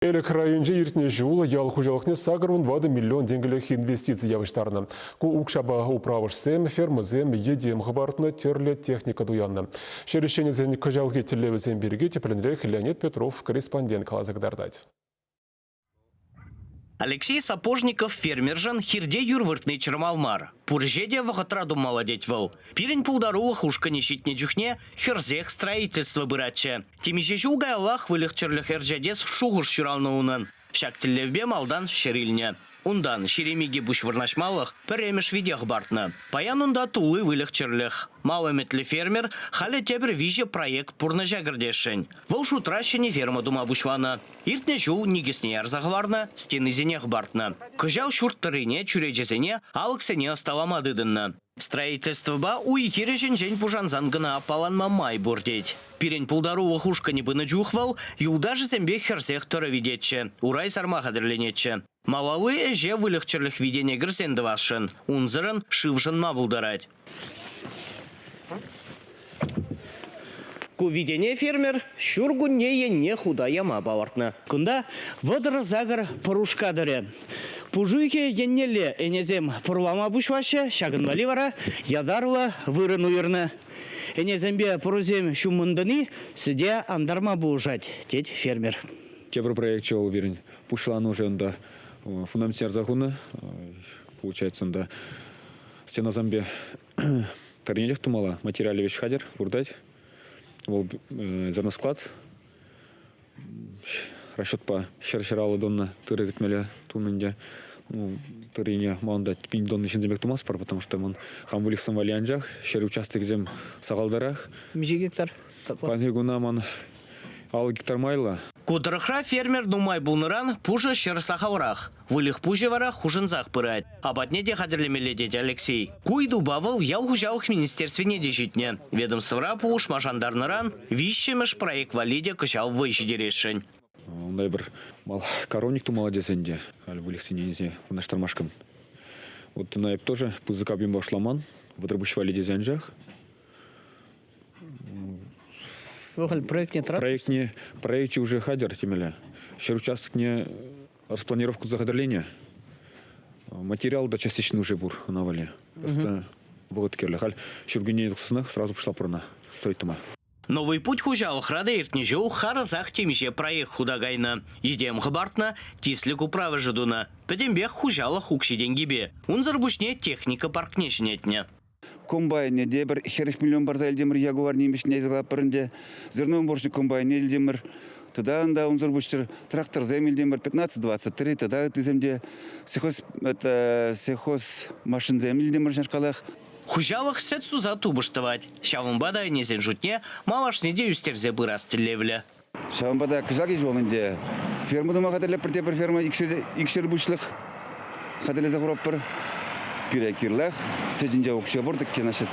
Элӗк районӗнче иртнӗ ҫул ял хуҫалӑхне 84 миллион тенкӗлӗх инвестици явӑҫтарнӑ. Ку укҫапа управӑшсем, фермӑсем, йӗтем хӑпартнӑ, тӗрлӗ техника туяннӑ. Ҫӗр ӗҫченӗсен кӑҫалхи тӗллевӗсем пирки тӗплӗнрех Леонид Петров корреспондент каласа кӑтартать. Алексей Сапожников фермершӑн хирте юр выртни чӑрмав мар. Пур ӗҫе те вӑхӑтра тумалла тет вӑл. Пирӗн пултарулӑх ушкӑнӗ ҫитнӗ чухне хӗрсех строительство пыратчӗ. Темиҫе ҫул каяллах выльӑх-чӗрлӗх ӗрчетес шухӑш ҫуралнӑ унӑн. Ҫак тӗллевпе малтан ҫӗр илнӗ. Унтан 22 пуҫ вырнаҫмалӑх пӗрремӗш вите хӑпартнӑ. Паян унта тулли выльӑх-чӗрлӗх. Мал ӗмӗтлӗ фермер халӗ тепӗр виҫӗ проект пурнӑҫа кӗртесшӗн. Вӑл шутра ҫӗнӗ ферма тума пуҫланӑ. Иртнӗ ҫул никӗсне ярса хӑварнӑ, стенисене хӑпартнӑ. Кӑҫал ҫурт тӑррине, чӳречесене, алӑксене ӑсталама тытӑннӑ. Строительствӑпа уй-хир ӗҫӗнчен пушансан кӑна аппаланма май пур тет. Пирӗн пултарулӑх ушкӑнӗ пынӑ чух вӑл юлташӗсемпе хӗрсех тӑрӑ витетчӗ, урай сарма хатӗрленетчӗ. Малалли ӗҫе выльӑх-чӗрлӗх витене кӗрсен тӑвасшӑн, унсӑрӑн шыв шӑнма пултарать. Ку витене фермер ҫуркунне енне хута яма палӑртнӑ. Кунта 38 пӑрушка тӑрӗ. Пуш уйӑхӗ еннелле ӗнесем пӑрулама пуҫлаҫҫӗ, ҫакӑн валли вара ятарлӑ вырӑн уйӑрнӑ. Ӗнесемпе пӑрусем ҫуммӑн тӑни сӗте антарма пулӑшать, тет фермер. Тепӗр проекчӗ вӑл пирӗн пуҫланӑ уже унта фундамент ярса хунӑ. Получается, унта стенасемпе тӑрнелӗх тумалла. Материалӗ веҫ хатӗр, выртать. Вӑл зерносклад расчетпа 100-150 тонна тырӑ кӗтмелле тунӑ ӗнтӗ. Ну, тыррине ман та пин тонна ҫынсем пек тумастпӑр, потому что ман хам выльӑхсем валли анчах ҫӗр участокӗсем сахалтарах. Миҫе гектар? Паянхи куна ман 50 гектар майлӑ. Ку тӑрӑхра фермер нумай пулнӑран пушӑ ҫӗр сахалрах. Выльӑх пуҫӗ вара хушӑнсах пырать. Апатне те хатӗрлемелле тет Алексей. Ку ыйтупа вӑл ял хуҫалӑх министерствине те ҫитнӗ. Ведомствӑра пулӑшма шантарнӑран виҫҫӗмӗш проект валли те кӑҫал вӑй ҫитересшӗн. Унта эпир мал коровник тумалла тесен те халь выльӑхсене илсе вырнаҫтармашкӑн. Вот ӑна эп тоже пысӑк объемпа шутламан, вӑтӑр пуҫ валли тесе анчах. Вӑл халь проектне тӑрат? Проектне, проекчӗ уже хатӗр темелле. Ҫӗр участокне распланировку туса хатӗрленӗ. Материал да частично уже пур ӑна валли. Просто вӑхӑт кирлӗ. Халь ҫуркунне тухсанах сразу пуҫлап ӑна строить тума. Новый путь хуҫалӑхра та иртнӗ ҫул харӑсах темиҫе проект хута кайнӑ. Йӗтем хӑпартнӑ, тислӗк управӑшӗ тунӑ. Пӗтӗмпех хуҫалӑх укҫи-тенкипе. Унсӑр пуҫне техника паркне ҫӗнетнӗ. Комбайнне те пӗр 40 миллион парса илтӗмӗр Ягуар нимӗҫне илсе калатпӑр ӗнтӗ. Зерноуборщик комбайнне илтӗмӗр. Тата ӑнта унсӑр пуҫсӑр тракторсем илтӗмӗр 15-23 тата ыттисем те сельхоз это сельхоз машинсем илтӗмӗр ҫакшкалах. Хуҫалӑх сӗт суса тупӑш тӑвать. Ҫавӑнпа та ӗнесен шутне малашне те ӳстерсе пырас тӗллевлӗ. Ҫавӑнпа та кӑҫалхи ҫул ӗнтӗ ферма тума хатӗрлетпӗр тепӗр ферма икшер пуҫлӑх хатӗрлесе хуратпӑр. Пире кирлех. Сӗтӗнче укҫа пур тӗк значит,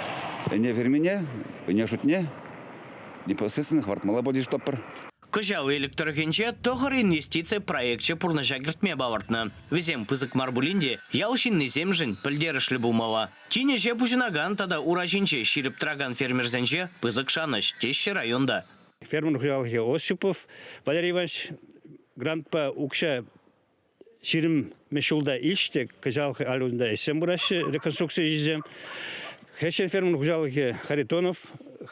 ӗне фермине, ӗне шутне непосредственно хӑвартмалла пулчӗ шутлатпӑр. Кӑҫал Элӗк тӑрӑхӗнче тӑхӑр инвестици проекчӗ пурнӑҫа кӗртме палӑртнӑ. Вӗсем пысӑк мар пулин те ял ҫыннисемшӗн пӗлтерӗшлӗ пулмалла. Тин ӗҫе пуҫӑнакан тата ура ҫинче ҫирӗп тӑракан фермерсенче пысӑк шанӑҫ, теҫҫӗ районта. Фермер хуҫалӑхӗ Осипов Валерий Иванович грантпа укҫа 20 ҫулта илчӗ те кӑҫал халь унта ӗҫсем пыраҫҫӗ, реконструкци ӗҫӗсем. Хресчен фермер хуҫалӑхӗ Харитонов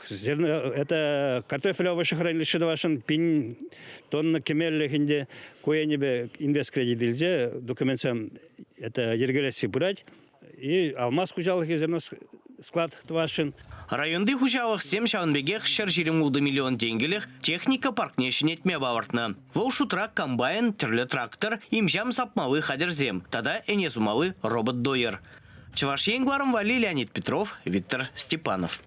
это картофель овощехранилище тӑвасшӑн пин тонна кӗмеллӗх ӗнтӗ. Ку енӗпе инвесткредит илсе документсем это йӗркелесси пырать. И алмаз хуҫалӑхӗ зерносклад тӑвасшӑн. Районти хуҫалӑхсем ҫавӑн пекех 126 миллион тенкӗлӗх техника паркне ҫӗнетме палӑртнӑ. Вӑл шутра комбайн, тӗрлӗ трактор, им-ҫам сапмалли хатӗрсем тата ӗне сумалли робот-дойер. Чӑваш Ен кӑларӑм валли Леонид Петров, Виктор Степанов.